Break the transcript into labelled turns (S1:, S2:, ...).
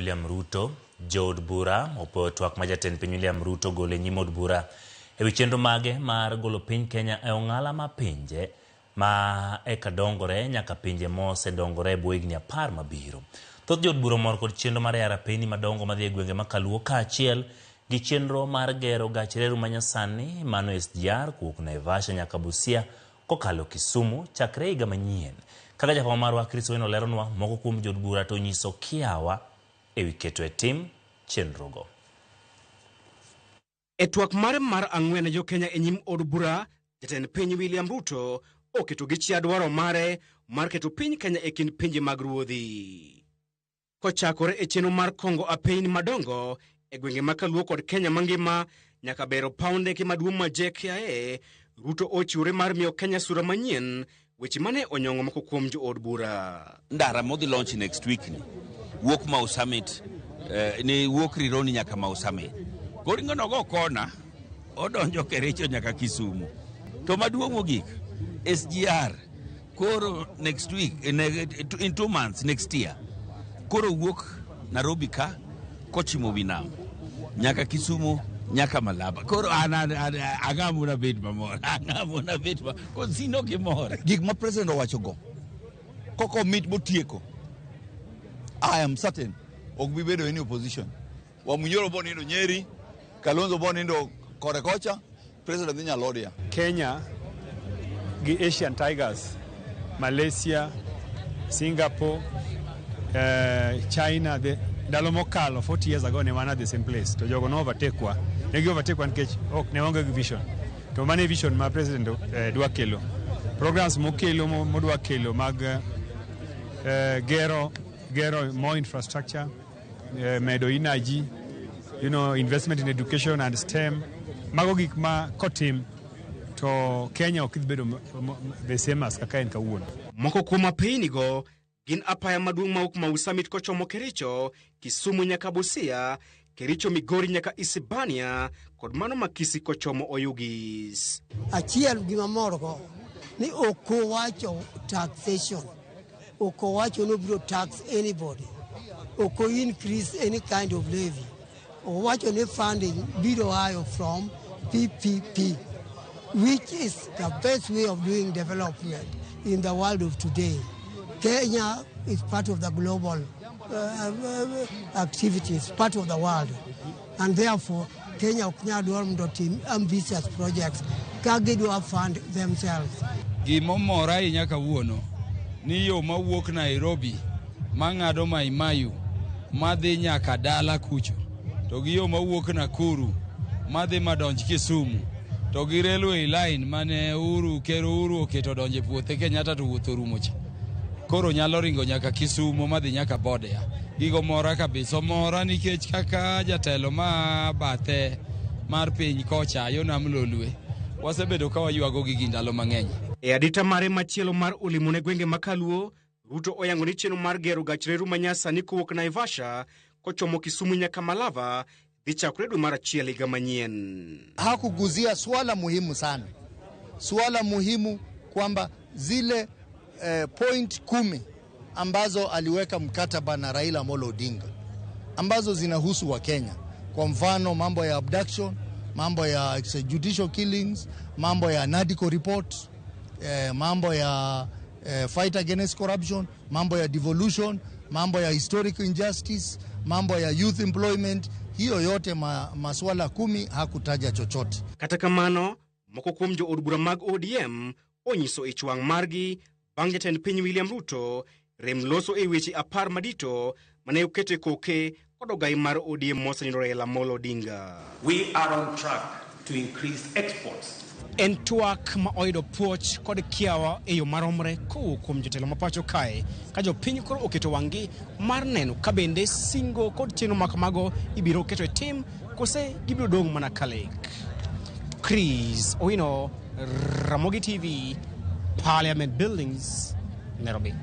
S1: William Ruto. Jood bura opoyo twak ma jatend piny William Ruto ogolo e nyim od bura ewi chenro mage mar golo piny Kenya e ong'ala ma pinje ma eka dongore nyaka pinje mosedongore e bwo higni 10 mabiro. Thoth jood bura omor kod chenro mar yaro apeyni madongo madhi e gwenge ma Kaluo kaachiel gi chenro mar gero gach reru manyasani mano SGR kowuok Naivasha nyaka Busia kokalo Kisumu chakre higa manyien. Kaka jafwambo marwa Chris Owino leronwa, moko kuom jood bura to onyiso kiawa ewi keto e tim chenrogo.
S2: E twak mare mar ang'wen ne jokenya e nyim od bura, jatend piny William Ruto oketo gi chia dwaro mare mar keto piny Kenya e kind pinje mag ruodhi. Kochakore e chenro mar kongo apeyni madongo e gwenge ma Kaluo kod Kenya mangima nyaka bero paw ndeke maduong' ma JKIA, Ruto ochiwore mar miyo Kenya sura manyien, weche mane onyong'o moko kuom jood bura.
S3: Ndara modhi launch next week ni wuok Mau Summit ni wuok Rironi nyaka Mau Summit. Koro ingo go kona odonjo Kericho nyaka Kisumu. To maduong' mogik SGR koro next week in 2 months next year koro wuok Nairobi ka kochimo wi nam nyaka Kisumu nyaka Malaba. Koro an ang'amo na bet mamor, ang'amo na bet mamor kosino gimor.
S4: Gik ma president owacho go koko mit motieko, I am certain ok bi bedo any opposition. Wamunyoro bo nindo Nyeri, Kalonzo bo nindo kore kocha, president dhi Nyalodia.
S5: Kenya gi Asian Tigers, Malaysia, Singapore, China, the ndalo mokalo 40 years ago ne wan at the same place to jogo no overtake wa, ne gi overtake wa nikech ok ne waonge gi vision. To mano e vision ma president dwa kelo, programs mokelo modwa kelo mag gero more infrastructure, medo energy, investment in education and STEM. Mago gik ma kotim to Kenya ok dhi bedo the same as kaka en kawuono.
S2: Moko kuom apeyni go gin apaya maduong' mawuok Mau Summit kochomo Kericho, Kisumu nyaka Busia, Kericho Migori nyaka Isibania kod mano ma Kisii kochomo Oyugis.
S6: Achiel gima morgo ni ok owacho taxation, ok owacho ni obiro tax anybody, ok o increase any kind of levy. Owacho ni funding biro ayo from PPP, which is the best way of doing development in the world of today. Kenya is part of the global activities, part of the world. And therefore, Kenya ok nyal dwaro mondo otim ambitious projects ka gidwa fund themselves.
S7: Gimomora ahinya kawuono ni yo mawuok Nairobi mang'ado Mai Mahiu madhi nyaka dala kucho, to gi yo mawuok Nakuru madhi madonj Kisumu, to gi railway line mane Uhuru Ker Uhuru oketo donjo e puothe Kenyatta to wuoth orumo cha. Koro nyalo ringo nyaka Kisumu madhi nyaka Bodea. Gigo mora kabisa, omora nikech kaka jatelo ma bathe mar piny kocha yo nam Lolwe, wasebedo ka waywago gigi ndalo mang'eny.
S2: E adita mare machielo mar olimo ne gwenge ma Kaluo, Ruto oyango ni chenro mar gero gach reru manyasani kowuok Naivasha kochomo Kisumu nyaka Malava dhi chakore dwe mar achiel higa manyien.
S8: Hakuguzia swala muhimu sana, swala muhimu kwamba zile point 10 ambazo aliweka mkataba na Raila Amolo Odinga ambazo zinahusu wa Kenya, kwa mfano mambo ya abduction, mambo ya extrajudicial killings, mambo ya NADCO report, mambo ya fight against corruption, mambo ya devolution, mambo ya historic injustice, mambo ya youth employment. Hiyo yote maswala 10 hakutaja chochote.
S2: Kata kamano, moko kuom jo od bura mag ODM onyiso ich wang' margi bang' jatend piny William Ruto rem loso e weche 10 madito mane oketo e koke kod ogai mar ODM mosenindo Raila Amolo Odinga.
S9: We are on track to increase exports.
S2: En twak ma oyudo puoch kod kiawa e yo maromre kowuok kuom jotelo ma pacho kae, ka jopiny koro oketo wang'gi mar neno ka bende singo kod chenro ma kamago ibiro keto e tim kose gibiro dong' mana ka lek. Chris Owino, Ramogi TV, Parliament Buildings, Nairobi.